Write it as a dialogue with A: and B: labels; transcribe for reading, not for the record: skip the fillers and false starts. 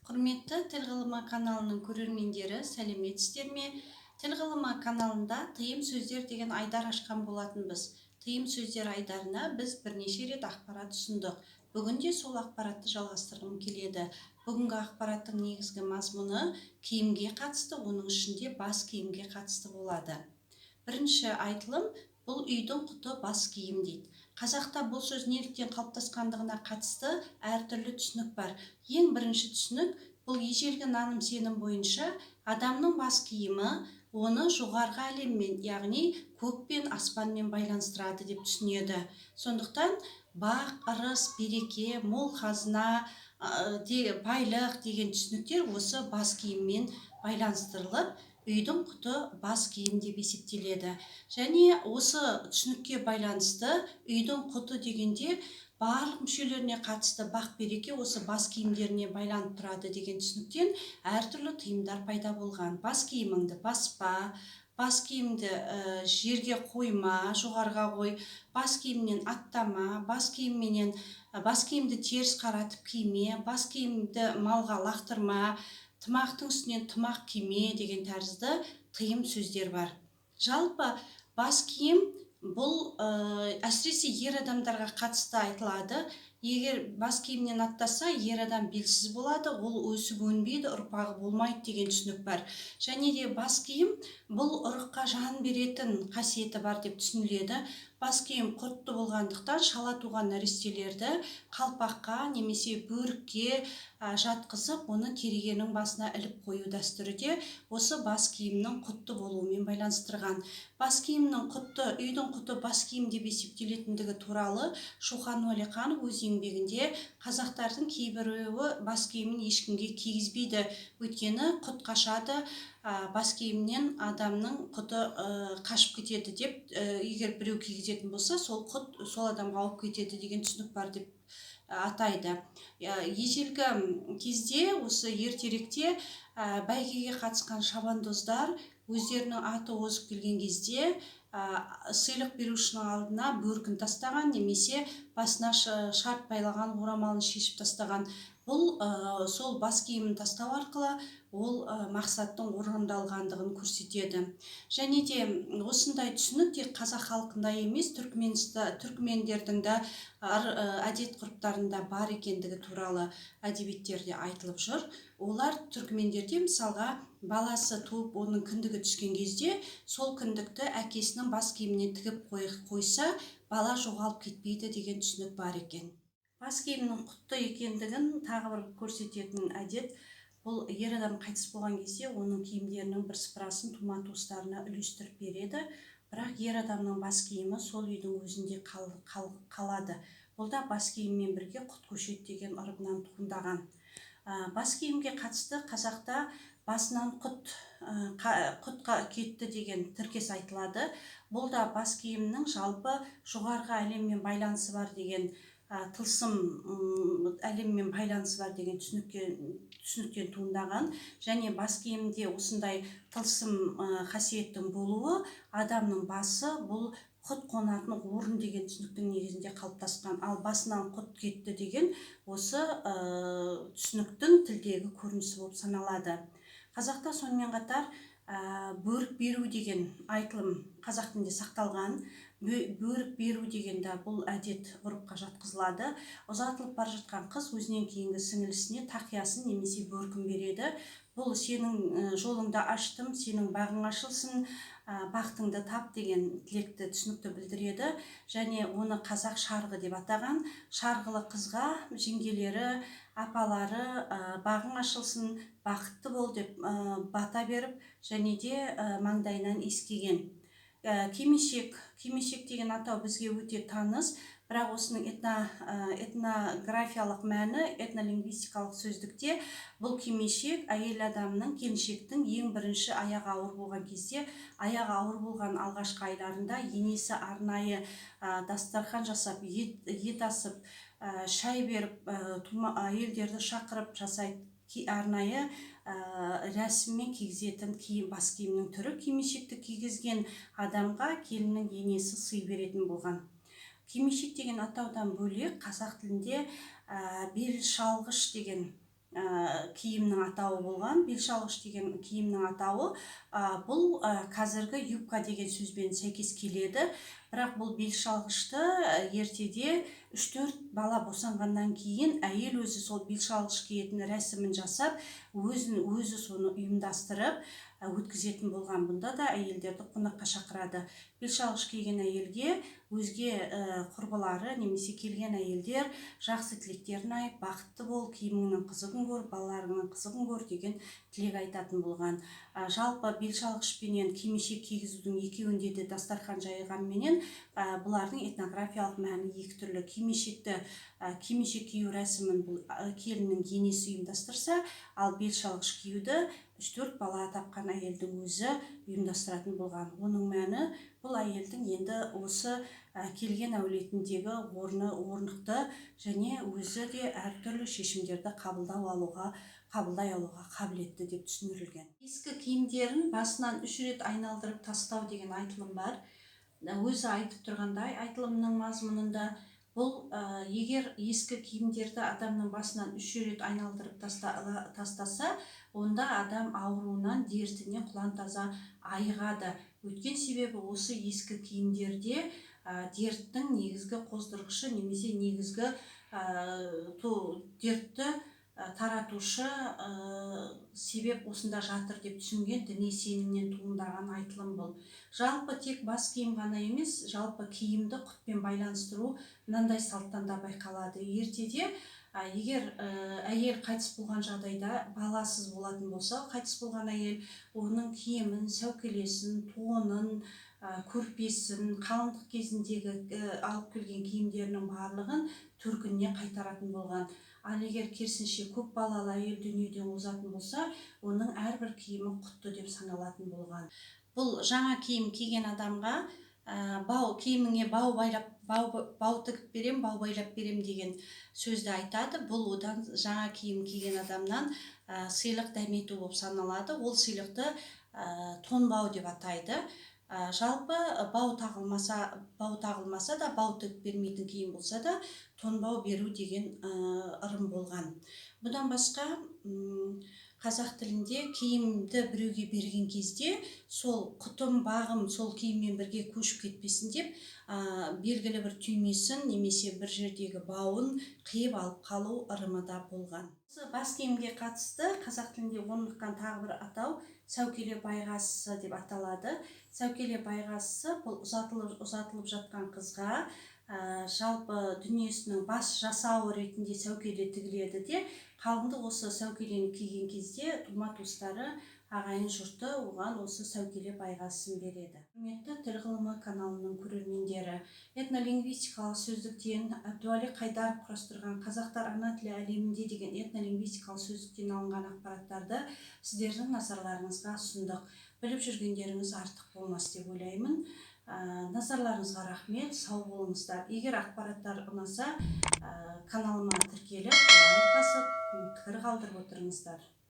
A: Құрметті Тіл ғылымы каналының көрермендері, сәлеметсіздер ме? Тіл ғылымы каналында «Тыйым сөздер» деген айдар ашқан болатынбыз. «Тыйым сөздер» айдарына біз бірнеше рет ақпарат ұсындық. Бүгін де сол ақпаратты жалғастырғым келеді. Бүгінгі ақпараттың негізгі мазмұны киімге қатысты, оның ішінде бас киімге қатысты болады. Бірінші айтылым: бұл «Үйдің құты – бас киім» дейді. Қазақта бұл сөз неліктен қалыптасқандығына қатысты әртүрлі түсінік бар. Ең бірінші түсінік: бұл ежелгі наным сенім бойынша адамның бас киімі оны жоғарғы әлеммен, яғни көкпен, аспанмен байланыстырады деп түсінеді. Сондықтан бақ, ырыс, береке, мол қазына, байлық деген түсініктер осы бас киіммен байланыстырылып, үйдің құты бас киім деп есептеледі. Және осы түсінікке байланысты үйдің құты дегенде барлық мүшелеріне қатысты бақ, береке осы бас киімдеріне байланып тұрады деген түсініктен әртүрлі тыйымдар пайда болған. Бас киіміңді баспа, бас киімді жерге қойма, жоғарыға қой, бас киімнен аттама, бас киімді теріс қаратып киме, бас киімді малға лақтырма, тымақтың үстінен тымақ киме деген тәрізді тыйым сөздер бар. Жалпы бас киім бұл әсіресе ер адамдарға қатысты айтылады. Егер бас киімнен аттаса, ер адам белсіз болады, ол өсіп өнбейді, ұрпағы болмайды деген түсінік бар. Және де бас киім бұл ұрыққа жан беретін қасиеті бар деп түсініледі. Бас киім құтты болғандықтан, шала туған нәрестелерді қалпаққа немесе бөрікке жатқызып, оны керегенің басына іліп қою дәстүрі де осы бас киімнің құтты болуымен байланыстырған. Бас киімнің құтты, үйдің құты бас киім деп есептелетіндігі туралы Шоқан Уәлиханов өз еңбегінде: «Қазақтардың кейбіреуі бас киімін ешкімге кигізбейді, өйткені құт қашады, бас киімнен адамның құты қашып кетеді деп, егер біреу кигізетін болса, сол құт сол адамға ауып кетеді деген түсінік бар» деп атайды. Ежелгі кезде, осы ертеректе бәйгеге қатысқан шабандоздар өздерінің аты озып келген кезде сыйлық берушінің алдына бөркін тастаған немесе басына шарт байлаған орамалын шешіп тастаған. Бұл сол бас киімін тастау арқылы ол мақсаттың орындалғандығын көрсетеді. Және де осындай түсінік тек қазақ халқында емес, түркмендердің де әдет ғұрыптарында бар екендігі туралы әдебиеттерде айтылып жүр. Олар, түркмендерде, мысалға, баласы туып, оның кіндігі түскен кезде сол кіндікті әкесінің бас киіміне тігіп қойса, бала жоғалып кетпейді деген түсінік бар екен. Бас киімнің құтты екендігін тағы бір көрсететін әдет: бұл ер адам қайтыс болған кезде оның киімдерінің бірсыпырасын тума туыстарына үлестіріп береді, бірақ ер адамның бас киімі сол үйдің өзінде қалады. Бұл да бас киіммен бірге құт көшеді деген ырымнан туындаған. Бас киімге қатысты қазақта «басынан құтқа кетті» деген тіркес айтылады. Бұл да бас киімнің жалпы жоғарғы әлеммен байланысы бар деген, тылсым әлеммен байланысы бар деген түсініктен туындаған. Және бас киімде осындай тылсым қасиеттің болуы адамның басы бұл құт қонатын орын деген түсініктің негізінде қалыптасқан. Ал «басынан құт кетті» деген осы түсініктің тілдегі көрінісі болып саналады. Қазақта сонымен қатар бөрік беру деген айтылым қазақ тілінде сақталған. Бөрік беру деген де бұл әдет ғұрыпқа жатқызылады. Ұзатылып бара жатқан қыз өзінен кейінгі сіңілісіне тақиясын немесе бөркін береді. Бұл «сенің жолыңды аштым, сенің бағың ашылсын, бақытыңды тап» деген тілекті, түсінікті білдіреді. Және оны қазақ шарғы деп атаған. Шарғылы қызға жеңгелері, апалары «бағың ашылсын, бақытты бол» деп бата беріп және де маңдайынан иіскеген. Кимешек. Кимешек деген атау бізге өте таныс, бірақ осының этнографиялық мәні этнолингвистикалық сөздікте бұл кимешек әйел адамның, келіншектің ең бірінші аяғы ауыр болған кезде, аяғы ауыр болған алғашқы айларында енесі арнайы дастархан жасап, ет асып, шай беріп, әйелдерді шақырып жасайды. Арнайы рәсіммен кигізетін киім, бас киімнің түрі. Кимешекті кигізген адамға келіннің енесі сый беретін болған. Кимешек деген атаудан бөлек, қазақ тілінде бел шалғыш деген киімнің атауы болған. Бел шалғыш деген киімнің атауы, бұл қазіргі юбка деген сөзбен сәйкес келеді. Бірақ бұл бел шалғышты ертеде 3-4 бала босанғаннан кейін әйел өзі сол бел шалғыш киетін рәсімін жасап, өзін өзі соны ұйымдастырып өткізетін болған. Бұнда да әйелдерді қонаққа шақырады. Бел шалғыш киген әйелге өзге құрбылары немесе келген әйелдер жақсы тілектерін айтып, бақытты бол, киіміңнің қызығын көр, балаларыңның қызығын көр деген тілек айтатын болған. Жалпы бел шалғышпенен кимешек кигізудің екеуінде де дастархан жайғанменен, бұлардың этнографиялық мәні екі түрлі. Кимешек кию рәсімін бұл келіннің енесі ұйымдастырса, ал бел шалғыш киюді 3-4 бала тапқан әйелдің өзі ұйымдастыратын болған. Оның мәні бұл әйелдің енді осы келген әулетіндегі орны орнықты және өзі де әртүрлі шешімдерді қабылдай алуға қабілетті деп түсіндірілген. Ескі киімдерін басынан 3 рет айналдырып тастау деген айтылым бар. Өзі айтып тұрғандай, айтылымның мазмұнында бұл егер ескі киімдерді адамның басынан 3 рет айналдырып тастаса, онда адам ауруынан, дертінен құлан таза айығады. Өткен себебі осы ескі киімдерде дерттің негізгі қоздырғышы немесе негізгі дертті таратушы себеп осында жатыр деп түсінген діни сенімнен туындаған айтылым бұл. Жалпы тек бас киім ғана емес, жалпы киімді құтпен байланыстыру мынандай салттан да байқалады. Ертеде егер әйел қайтыс болған жағдайда баласыз болатын болса, қайтыс болған әйел оның киімін, сәукелесін, тонын, көрпесін, қалыңдық кезіндегі алып келген киімдерінің барлығын төркініне қайтаратын болған. Ал егер керісінше көп балалы әйел дүниеден озатын болса, оның әрбір киімі құтты деп саналатын болған. Бұл жаңа киім киген адамға бау киіміңе бау байлап, бау тігіп берем, бау байлап берем деген сөзді айтады. Бұл одан жаңа киім киген адамнан сыйлық дәмету болып саналады. Ол сыйлықты тонбау деп атайды. Жалпы бау тағылмаса да, бау тігіп бермейтін киім болса да, тонбау беру деген ырым болған. Бұдан басқа қазақ тілінде киімді біреуге берген кезде сол құтым, бағым сол киіммен бірге көшіп кетпесін деп, белгілі бір түймесін немесе бір жердегі бауын қиып алып қалу ырымы да болған. Осы бас киімге қатысты қазақ тілінде орныққан тағы бір атау сәукеле байғазысы деп аталады. Сәукеле байғазысы бұл ұзатылып жатқан қызға жалпы дүниесінің бас жасауы ретінде сәукеле тігіледі де, қалыңдық осы сәукелені киген кезде тума туыстары, ағайын жұрты оған осы сәукеле байғазысын береді. Құрметті Тіл ғылымы каналының көрермендері, этнолингвистикалық сөздіктен Әбдуәли Қайдаров құрастырған Қазақтар ана тілі әлемінде деген этнолингвистикалық сөздіктен алынған ақпараттарды сіздердің назарларыңызға ұсындық. Біліп жүргендеріңіз артық болмас деп ойлаймын. Назарларыңызға рахмет, сау болыңыздар. Егер ақпараттар ұнаса, каналыма тіркеліп, лайк басып, пікір қалдырып отырыңыздар.